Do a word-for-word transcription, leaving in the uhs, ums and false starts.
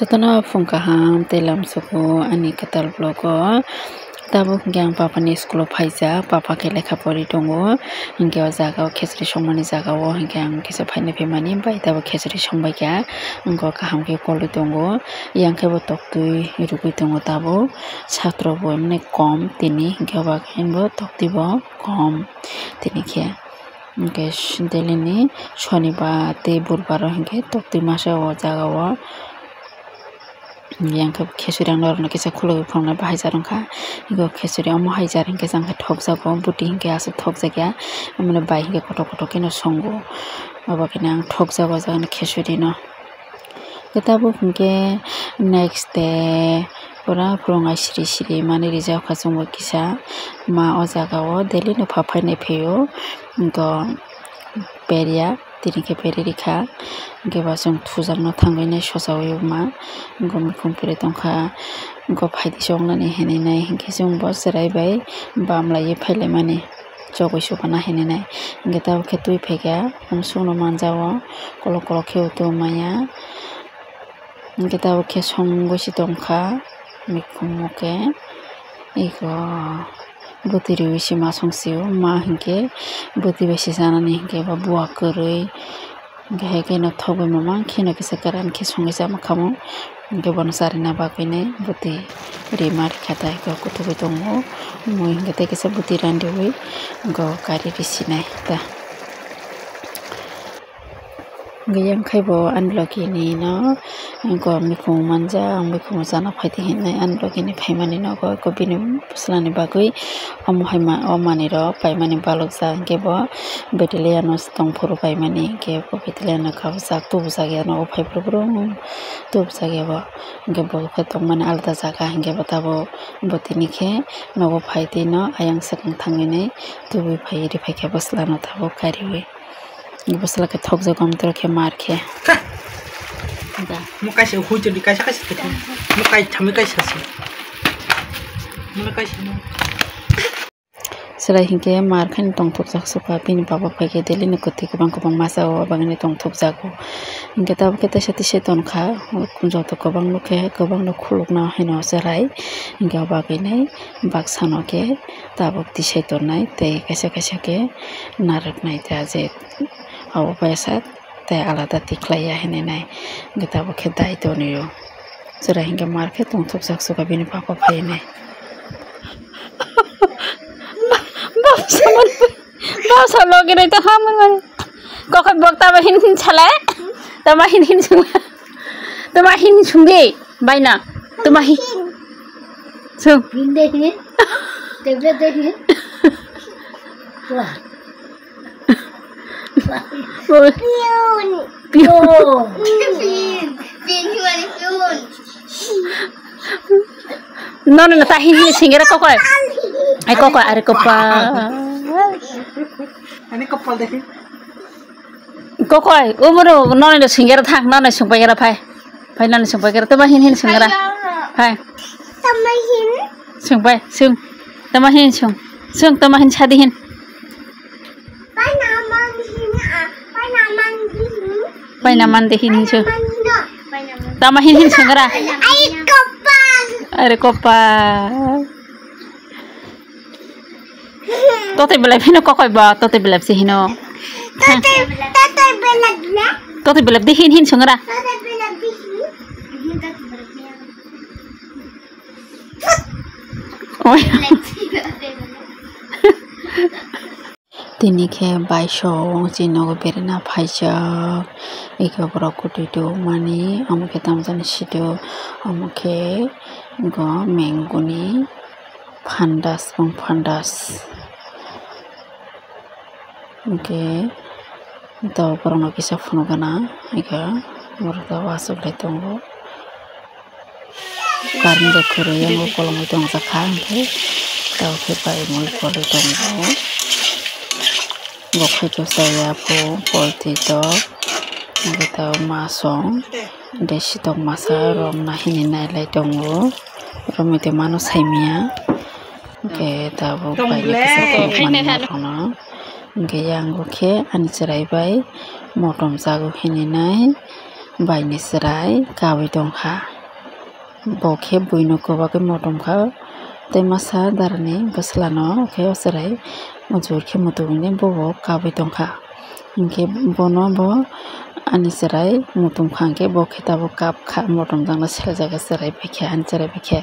Jotono phung kaham tei lamsogo ani kwtal vlog o. Tabuk hwnkhe ang papa ni school o phaijak, papa khe lekha pori tongo. Hinkhe o jaga o khichiri songmani jaga o hinkhe ang kisa phaina phaimani bai tabuk khichiri songbaikha. Wngkha kaham khe kolwi tongo. Yang khe bo toktwi rwgwi tongo tabuk. Satro bo emne kom tini hinkhe bo toktwi bo kom tini khe. Hinkhe daily ni sonibar tei budbar o hinkhe toktwi masa o jaga o. Yang khe khichiri ang norokno kisa khulugwi phunuknai bahai jar wngkha. Hinkhe khichiri omo hai jar hinkhe jang khe thokjago, buti hinkhe aswk thokjakya. Omono bai hinkhe kothok kothok kheno songo. Obo kheno ang thokjago o jaga ni khichiri no. Khe tabuk hinkhe next day pura phulungnai siri siri mani rijak kha chwngbo kisa ma o jaga o daily no pha phainai phaiyo. Hinkhe Beria, tini khe beri rikha. Hinkhe bo chwng thujakno thangwi nai sosawi ma. Hinkhe mikhum piri tongkha. Hinkhe phaidi choknani hinwi nai hinkhe chwng bo chwrai bai bam laiwi phailaimani. Chogwi chubana hinwi nai. Hinkhe tabuk khe twi phaikha. Amsukno manjago. Kolok kolok khe utui maya. Hinkhe tabuk khe songwi se tongkha. Mikhumo khe eko bwtwi riwi se ma song sio, ma hinkhe bwtwi bai se chanani hinkhe bo buwa kwrwi, hinkhe hai kheno thokbai mama kheno kisa kwran khe songwi chama khamu, hinkhe bono charina bagwinai bwtwi rima rikha ta eko kuthugwi tongo, mui hinkhe tei kisa bwtwi randiwi hinkhe kari risinai ta. Hwnkhe yang khe bo ani logi ni no, ang kok mikhumu manja, ang mikhumu chana phaidi hinwi ani logi ni phaimani nogo, eko bini bwslani bagwi omo hai ma, o manwi rok paimani balok jak, hwnkhe bo betaliya no tongphuru paimani, hwnkhe bo betaliya no kabujak, tubujak ya nogo phaiphuru brum tubujak ya bo, hwnkhe bo khe tongmani alada jaga, hwnkhe bo tabuk bo tini khe nogo phaidi no ayang swkang thangwi nai tubui phaiwi riphaikha bwsla no tabuk kariwi. Bwsla khe thokjago, amtwrw khe mar khe. Mo kaisa hui choli kaisa kaisa khe. Mo kai thami kaisa se. Mo kaisa mo. Chwrai hinkhe mar khe tongthokjak sukha, bini baba phaikhe daily ni kwtwi kwbang kwbang masa o bagwino tongthokjago. Hinkhe tabuk khe teisa teisa tonkha, joto kwbang nukhe kwbangno khulukna hino chwrai. Hinkhe o bagwino baksa no khe tabuk tisai tonnai tei kaisa kaisa khe narwknai ta je abo paisa tei alada tikhlaiya hinwi nai. Hinkhe tabuk khe dai tonwi o. Chwrai hinkhe mar khe tongthokjak sukha bini baba phainai. Baba samani, baba samani logi nai ta hamani. Kokoi bok tama hin hin salai. Tama hin hin sung. Tama hin hin sung di. Baina. Tama hi. Sung. Pin de hi. Tablet de hi. Wah. Oi. Pion. Pion. Pion. Pion. Nono na ta hin hin singera kokoi. Ai kokoi are kopa. Ani kopal de. Kokoi, umuru nono singera thang, nono sungpaigera phai. Phai nono sungpaigera, tama hin hin sungera. Phai. Tama hin. Sungpai, sung. Tama hin sung. Sung, tama hin sadi hin. Painaman hin, ah, painaman hin. Painaman de hin hin sung. Painaman hin, ah. Tama hin hin sungera. Ai, kopal. Are kopal. Tote belai phino kokoi ba, tote belai se hino. Tote, tote belai na? Tote belai de hin hin sungra. Tote belai de hin. Oi. Tini khe baisong chini nogo berena phaijak. Eko borok kwtwi tubumani, omo khe tamjani sido, omo khe go mengoni. Phandas, bong phandas. Hwnkhe tabuk borokno kisa phunukgana, hwnkhe borok tabuk achuklai tongo. Current bo kwrwi yango kolomwi tongjak kha, hwnkhe tabuk khe bai mui kolwi tongo. Bo khaito chaya pho polti tok, hwnkhe tabuk masong. Tei sitok masa romna hini nailai tongo, romwi tongmano saimanya. Hwnkhe tabuk baini kisa khulukmani nokhorno. Hwnkhe yango khe ani chwrai bai motom chago hini nai. baini chwrai kabwi tongkha. Bo khe buino kwbagwi motom kha, tei masa darani bwslano khe o chwrai mujur khe muchungwi bobo kabwi tongkha. Hinkhe bono bo ani chwrai muchung kha hinkhe bo khe tabuk kap kha, motom jakno seljak khe chwrai bai khe, ani chwrai bai khe.